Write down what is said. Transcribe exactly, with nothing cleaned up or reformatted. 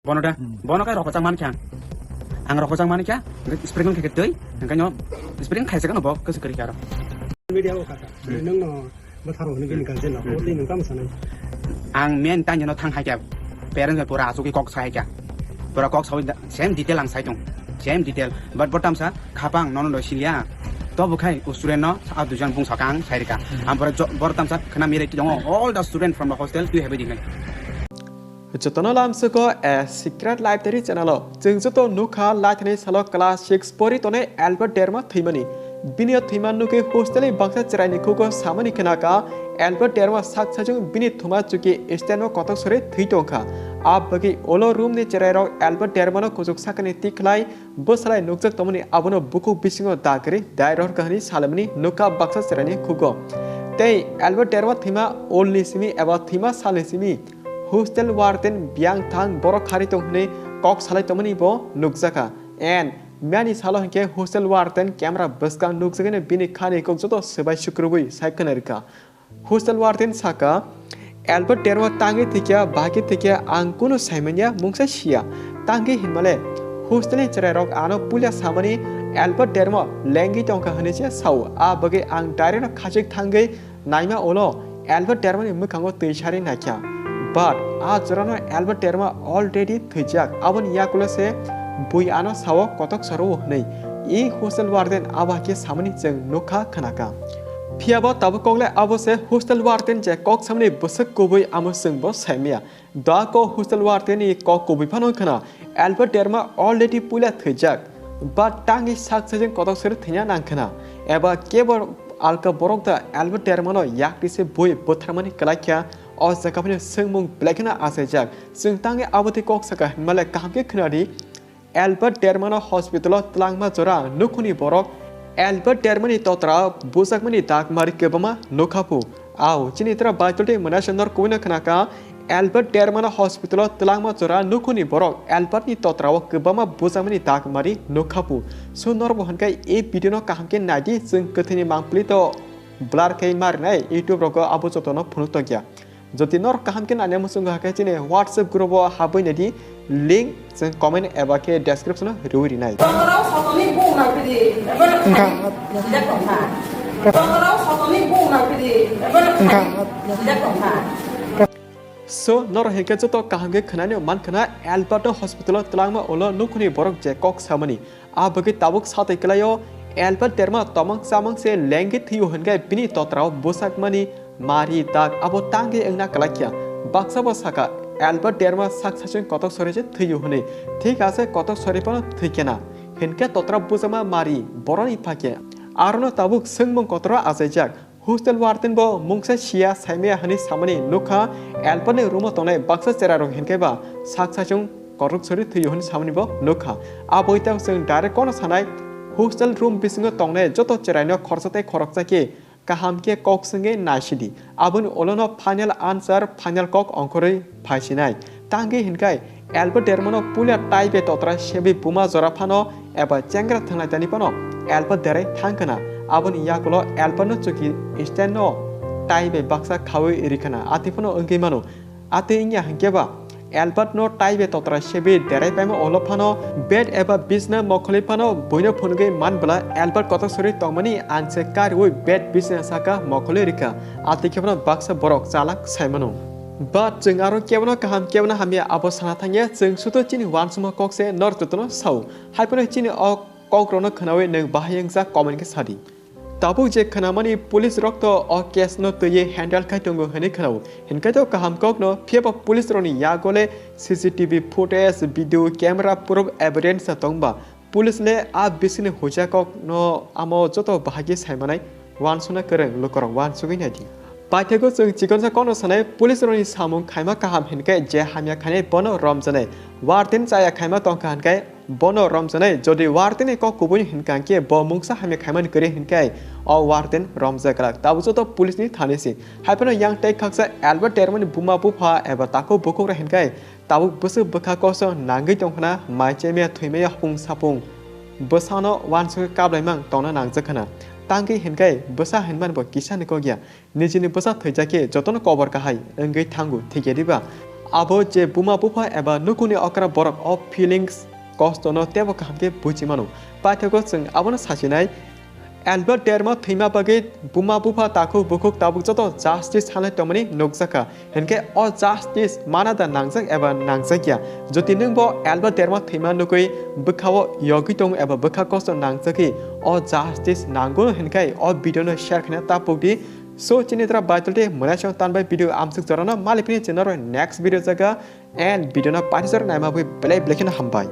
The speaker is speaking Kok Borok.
Bono da, hmm, bono kai rokojak mankha ang. Ang rokojak mankha, sprinkle khe twi, hwnkhe no sprinkle khaisa khe no bo kwswk kwrwi kha aro. Media o kha. Hmm. Nang no bwtharo hwnwi bini guardian no, hmm, tei nang tamo sanai? Ang men tang jeno thang hai kha, parents bai pura asugwi kok sai kha. Pura kok sawi da, same detail ang sai tong, same detail. But bo tamsa khapang nono do siliya. To bo khai student no a duijan bung saka ang sai rika. Hmm. Ang pura jo-, bor tamsa khna mirai tongo, all the student from the hostel, twi hebai di khai. Jotono lamsoko A Secret Library channel o. Chwng joto nukha laithani salo class six pori tonai Albert Derma thwimani. Bini o thwima nukwi hostel ni baksa chwraini khugo samani khnakha, Albert Derma sak sajwng bini thuma chukwi stand o kotok sori thwi tongkha. A bagwi ulo room ni chwrairok Albert Derma no kuchuk sakani tikhlai bwsalai nukjak tongmani abono bukhuk bisingo dagri dai rohorkha hwnwi salamani nukha baksa chwraini khugo. Tei Albert Derma thwima ulni simi eba thwima salni simi hostel warden biyang thang borok khari tong hwnwi kok salai tongmani bo nukjakha. And miyani salo hinkhe hostel warden camera bwskang nukjagwi bini khani kok joto swbai sukrubwi sai khwnarikha. Hostel warden saka, "Albert Derma tangwi thwikha, bahai khe thwikha, ang kunu saimanya, mungsa siya." Tangwi hinmale, hostel ni chwrairok ano puila samani Albert Derma lengwi tongkha hwnwi se sao. A bagwi ang direct no khachik thangwi naima ulo Albert Derma ni mwkhango twi sari naikha. But a jorano Albert Derma already thwijak, aboni yakulo se bui ano sao kotok soro hwnwi. I hostel warden abo hai khe samani chwng nukha khwnakha. Phiya bo tabuk kok le abo se hostel warden je kok samani bwswk kubui amo chwng bo saimaya. Da kok hostel warden ni kok kubui phano khna Albert Derma already puila thwijak. But tangwi sak sajwng kotok sori thwina nang khna. Eba kebo alka borok da Albert Derma no yakri se bui butharmani kwlai kha o jaga phano swngmung belai kheno achaijak. Chwng tangwi abo twi kok saka hinmale kaham khe khna di. Albert Dermano hospital-o twlangma jora nukhungni borok Albert Dermani totra bujakmani dak mari kwbangma nukha phu. Ao, chini tra Baitolti mwnasonor kubuino khnakha, Albert Dermano hospital-o twlangma jora nukhungni borok Albertni totra-o kwbangma bujakmani dak mari nukha phu. So norbo hwnkhai e video-no kaham khe naidi, chwng kwthwini mangpili to blur khe marinai YouTube rogo abo jotono phunuk tongya. Jodi norok kaham khe nanya muchungo hakhe chini WhatsApp group o habwi naidi, link chwng comment eba khe description o rwi rinai. Tongrao sotoni bung nangpidi. Wngkha. Tongrao sotoni bung nangpidi. Wngkha. So norok hinkhe joto kaham khe khwnani man khna Albert no hospital o twlangma ulo nukhungni borok je kok samani. A bagwi tabuk satwi kwlaio, Albert Derma tomang chamang se lengwi thwio hwnkhe bini totrao bwsakmani mari dak abo tangwi wngna kwlai kha. Baksa bo sakha, Albert Derma sak sachwng kotok sori se thwio hwnwi. Thik ase kotok sori phano thwi khe na. Hinkhe totra bwjakma mari boroni pha khe. Arono tabuk swngmung kotoro achaijak. Hostel warden bo mungsa siya saimaya hwnwi samani nukha, Albert ni room o tongnai baksa chera rok hinkhe ba sak sachwng kotok sori thwio hwnwi samani bo nukha. Aboni tei chwng direct kono sanai, hostel room bisingo tongnai joto cheraino khoroksa tei khoroksa khe kaham khe kok swngwi naisidi. Aboni ulono final answer, final kok ongkhorwi phaisinai. Tangwi hinkhai Albert Dermano puila tai bai totra sebwi buma jora phano eba chengra thwngnaitani phano Albert derai thang khna. Aboni yakulo Albert no chuki stand no tai bai baksa khawi ri khna. Atwi phano wngwi mano. Atwi wngya hinkhe ba Albert no tai bai totra sebwi derai paima ulo phano bed eba bisna mokholi phano buino phunugwi man bwla Albert kotok sori tongmani anse kariwi bed bisna saka mokholi rikha. Atwi khe phano baksa borok chalak sai mano. But chwng aro kebono kaham kebono hamya abo sana thangya, chwng suto chini uansukma kok se nor jotono sao. Hai phano chini o kok rokno khnawi nwng bahai wngjak comment khe sadi. Tabuk je khnamani police rok to o case no twiwi handle khai tongo hwnwi khnao. Hinkhe to kaham kok no, phiya ba police rokni yago le C C T V footage, video, camera proof, evidence tongba. Police le a bisingni huja kok no amo joto bahai khe sai manai, uansukna kwrwng lukurok uansugwi nai di. Paithakgo chwng chikonsa kokno sanai, police rokni samung khaima kaham hinkhe je hamya khainai bono romjaknai. Warden chaya khaima tongkha hinkhe bono romjaknai. Jodi warden ni kok kubui hinkha hinkhe bo mungsa hamya khaimani kwrwi hinkhe o warden romjak glak. Tabuk joto police ni thani se. Hai phano yang tei khaksa Albert Dermani buma bupha eba takhuk bukhuk rok hinkhe tabuk bwswk bwkha koso nangwi tongkhna, mai chemya thwimaya hopung sapung bwsano uansugwi kablaimang tongna nangjak khna. Tangwi hinkhe bwsa hinmani bo kisa ni kok ya. Nijini bwsa thwijak khe jotono kobor kahai wngwi thango, thikya diba? Abo je buma bupha eba nukuni okra borok o feelings kosto no tebo kaham khe buji mano. Paithago chwng abono sasinai, Albert Dermo thwima bagwi buma bupha takhuk bukhuk tabuk joto justice sanai tongmani nukjakha. Hinkhe o justice mana da nangjak eba nangjakya? Jodi nwng bo Albert Dermo thwima nukwi bwkhao yogwi tongo eba bwkha kosto nangjagwi o justice nango hinkhe o video no share khaina ta pukdi. So chini dra baitul de mwnai song tanbai video amsuk jorano maliphini chwng norok next video jaga and video no patisor naima bwi belai belai kheno hambai.